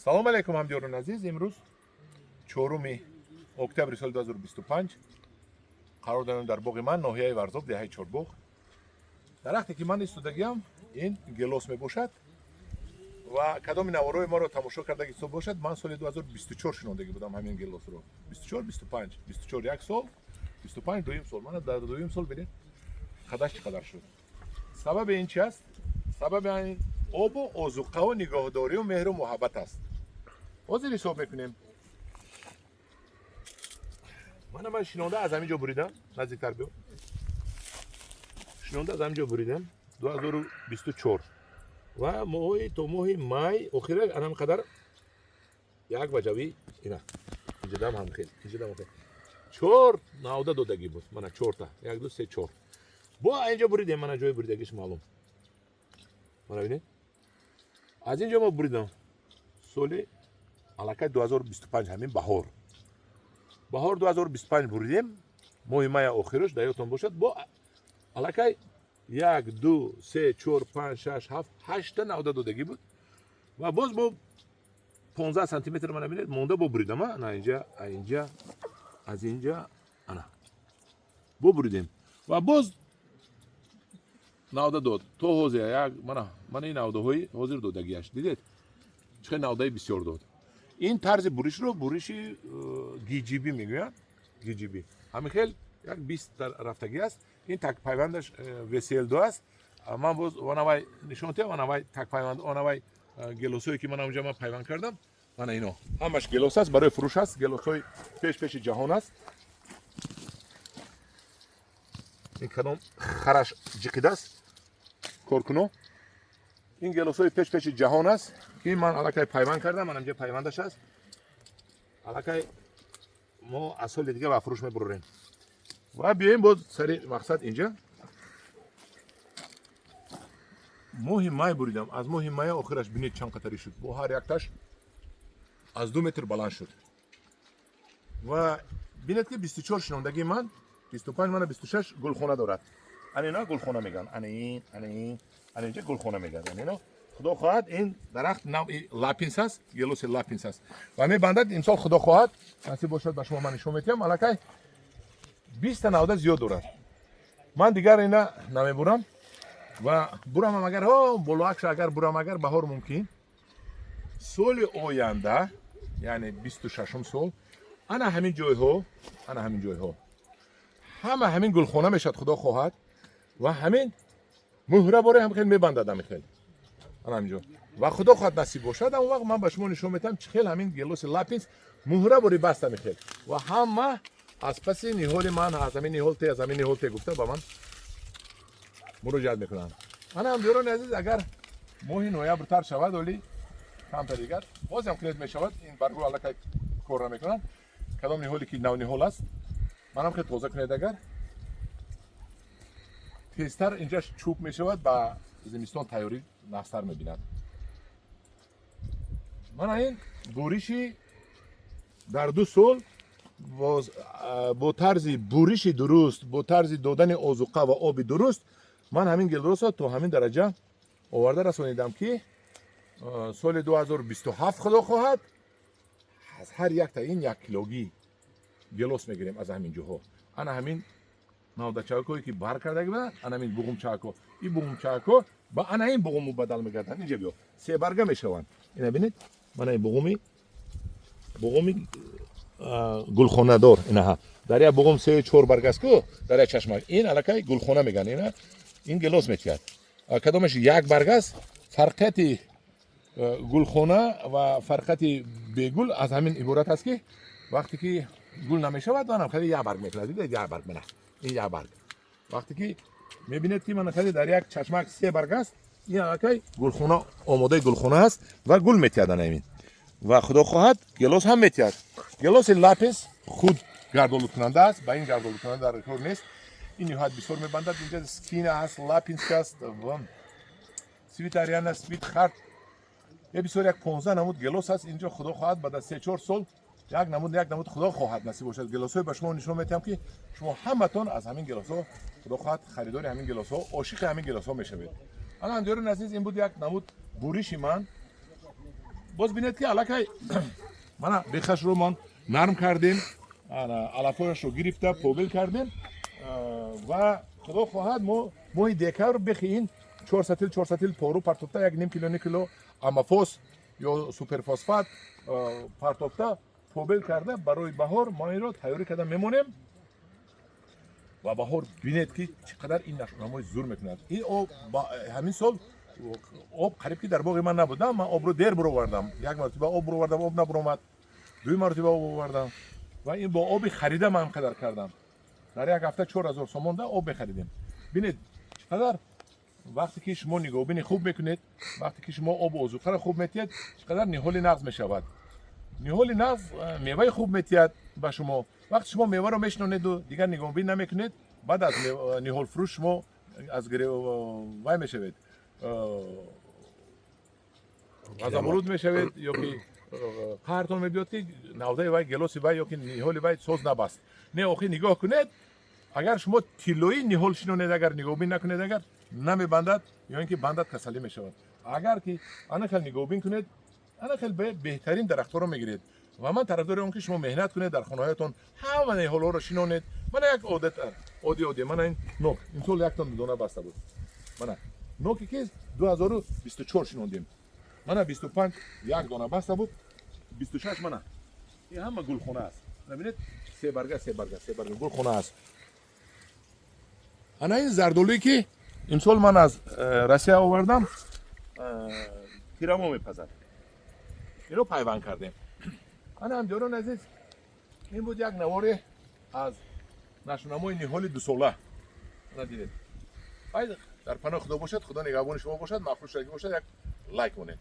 Салом алейкум, ҳамдиёрони азиз. Имрӯз 4 октябри соли 2025 қарор дорем дар боғи ман, ноҳияи Варзоб, деҳаи Чорбоғ. Дарахте ки ман истодагиам, ин гелос мебошад. Ва кадоми наворои моро тамошо кардаги ҳисоб бошад, ман соли 2024 шинондагӣ будам ҳамин гелосро. 24, 25, 24 як сол, 25 дуюм сол. Мана дар дуюм сол бинед, қадаш чӣ қадар шуд. Сабаби ин чи аст? Сабаби ин обу озуқаву нигоҳдорию меҳру муҳаббат аст. Ҳозир ҳисоб мекунем. Мана ман шинонда аз ҳамин ҷо буридам, наздиктар биё. Шинонда аз ҳамин ҷо буридам 2024 ва моҳи то моҳи май охира анам қадар як ваҷавӣ ина инҷадам ҳам хел, инҷадам хел чор навда додагӣ буд. Мана чорта, як, ду, се, чор. Бо инҷо буридем, мана ҷои буридагиш маълум. Мана бинед, аз инҷо мо буридам соли аллакай 2025, ҳамин баҳор, баҳор 2025 буридем, моҳи мая охираш, дар ёдтон бошад. Бо аллакай як, ду, се, чор, панҷ, шаш, ҳафт, ҳашта навда додагӣ буд. Ва боз бо 15 сантиметр, мана бинед, монда, бо буридам. Ана инҷа, инҷа, аз инҷа ана бо буридем ва боз навда дод то ҳозир. Як мана, мана ин навдаҳои ҳозир додагиаш, дидед, чӣ хел навдаи бисёр дод. Ин тарзи буришро буриши гиҷибӣ мегӯянд, гиҷибӣ. Ҳамин хел як 20 рафтагӣ аст. Ин такпайвандаш веселду аст. Ман боз онавай нишон диҳам, онавай такпайванд, онавай гелосое ки ман онҷа ман пайванд кардам. Мана ино ҳамаш гелос аст, барои фурӯш аст, гелосҳои пеш пеши ҷаҳон аст. Ин кадом хараш ҷиқидааст, коркуно. Ин гелосҳои пеш пеши ҷаҳон аст, ки ман аллакай пайванд кардам. Ман инҷа пайвандаш аст. Аллакай мо аз соли дига ба фурӯш мебурорем. Ва биёем боз сари мақсад. Инҷа моҳи май буридам. Аз моҳи мая охираш бинед, чанд қатари шуд. Бо ҳар якташ аз 2 метр баланд шуд. Ва бинед, ки 24 шинондагии ман, 25, мана 26 гулхона дорад. Ана ина гулхона мегӯянд. Ана ин, ана ин, ана инҷа гулхона мегӯянд. Ана ино, худо хоҳад, ин дарахт навъи Лапинс аст, гелоси Лапинс аст ва мебандад. Имсол, худо хоҳад, насиб бошад, ба шумо ман нишон метиҳам. Аллакай 20-та навда зиёд дорад. Ман дигар ина намебурам ва бурамам агар о болоакша, агар бурам, агар баҳор мумкин, соли оянда, яъне 26-ум сол, ана ҳамин ҷойҳо, ана ҳамин ҷойҳо ҳама ҳамин гулхона мешавад, худо хоҳад. Ва ҳамин муҳра боре ҳам хел мебандад, ҳамин хел ана ҳамин ҷо. Ва худо хоҳад, насиб бошад, он вақт ман ба шумо нишон метиҳам, чӣ хел ҳамин гелоси Лапинс муҳра бори баст ҳамин хел ва ҳама аз паси ниҳоли ман, аз ҳамин ниҳол те, аз ҳамин ниҳол те гуфта, ба ман муроҷиат мекунанд. Ана, ҳамдиёрони азиз, агар моҳи ноябр тар шавад, оли камтар дигар бозам кунед мешавад. Ин баргу аллакай кор намекунанд. Кадом ниҳоле ки навниҳол аст, манам хел тоза кунед, агар тезтар инҷаш чӯб мешавад, ба зимистон тайёрӣ нағзтар мебинад. Мана ин буриши дар 2 сол бо тарзи буриши дуруст, бо тарзи додани озуқа ва оби дуруст, ман ҳамин гелосро то ҳамин дараҷа оварда расонидам, ки соли 2027, худо хоҳад, аз ҳар якта ин 1 килогӣ гелос мегирем аз ҳамин ҷоҳо. Ана ҳамин навдачакҳое ки бар кардаги буданд, ана ҳамин буғумчаакҳо, ин буғумчаакҳо ба ана ин буғум мубаддал мегарданд. Инҷа биё, себарга мешаванд. Ина бинед, мана ин буғуми гулхонадор. Инаҳа дар як буғум се, чор барг аст ку, дар як чашмак. Ин аллакай гулхона мегӯянд. Ина ин гелос метиҳад. Кадомаш як барг аст. Фарқияти гулхона ва фарқияти бегул аз ҳамин иборат аст, ки вақте ки гул намешавад, манам хеле як барг мекунад. Дидед, як барг, мана ин як барг. Вақте ки мебинед, ки мана хеле дар як чашмак се барг аст, ин аллакай гулхона, омодаи гулхона аст ва гул метиҳад. Ана ин ва худо хоҳад, гелос ҳам метиҳад. Гелоси Лапинс худ гардолудкунанда аст, ба ин гардолудкунанда дар кор нест. Ин ниҳоят бисёр мебандад. Инҷа Скина аст, Лапинск аст, Свит Ариана, Свит Харт, е бисёр, як 15 намуд гелос аст инҷо. Худо хоҳад, баъд аз 3-4 сол як намуд, як намуд, худо хоҳад, насиб бошад, гелосҳои ба шумо нишон метиҳам, ки шумо ҳаматон аз ҳамин гелосҳо, худо хоҳад, харидори ҳамин гелосҳо, ошиқи ҳамин гелосҳо мешавед. Ана, ҳамдиёрони азиз, ин буд як намуд буриши ман. Боз бинед, ки аллакай мана бехашро мон нарм кардем, алафҳояшро гирифта побел кардем ва худо хоҳад, мо моҳи декабр бехи ин чор сатил, чор сатил пору партофта, як ним кило, ним кило аммофос ё суперфосфат партофта, побел карда, барои баҳор мо инро тайёрӣ карда мемонем. Ва баҳор бинед, ки чӣ қадар ин нашъунамои зур мекунад. Ин об ҳамин сол об қариб ки дар боғи ман набудам. Ман обро дер буровардам. Як маротиба об буровардам, об набуромад. Дуюм маротиба об овардам ва ин бо оби харида ман қадар кардам. Дар як ҳафта 4000 сомонда об мехаридем. Бинед, чӣ қадар вақте ки шумо нигоҳубини хуб мекунед, вақте ки шумо обу озуқаро хуб метиҳед, чӣ қадар ниҳоли нағз мешавад. Ниҳоли нағз меваи хуб метиҳад ба шумо. Вақте шумо меваро мешинонеду дигар нигоҳубин намекунед, баъд аз ниҳолфурӯш шумо аз вай мешавед, ғазаболуд мешавед ё ки қаҳртон мебиёд, ки навдаи вай, гелоси вай ё ки ниҳоли вай соз набаст. Не, охи, нигоҳ кунед, агар шумо тиллоӣ ниҳол шинонед, агар нигоҳубин накунед, агар намебандад ё ин ки бандад, касалӣ мешавад. Агар ки ана хел нигоҳубин кунед, ана хел беҳтарин дарахтҳоро мегиред. Ва ман тарафдори он ки шумо меҳнат кунед, дар хонаҳоятон ҳама ниҳолҳоро шинонед. Мана як одат оддӣ оддӣ, мана ин нок имсол яктон дона баста буд. Мана ноке ки 2024 шинондем, мана 25 як дона баста буд, 26 мана ин ҳама гулхона аст. Бинед, се барга, се барга, се барга гулхона аст. Ана ин зардолуе ки имсол ман аз Россия овардам, тирамо мепазад. Ино пайванд кардем. Ана, ҳамдиёрон азиз, ин буд як наворе аз нашъунамои ниҳоли дусола. Ана дидед. Дар паноҳи Худо бошад, Худо нигаҳбони шумо бошад. Маъқул шудагӣ бошад, як лайк монед.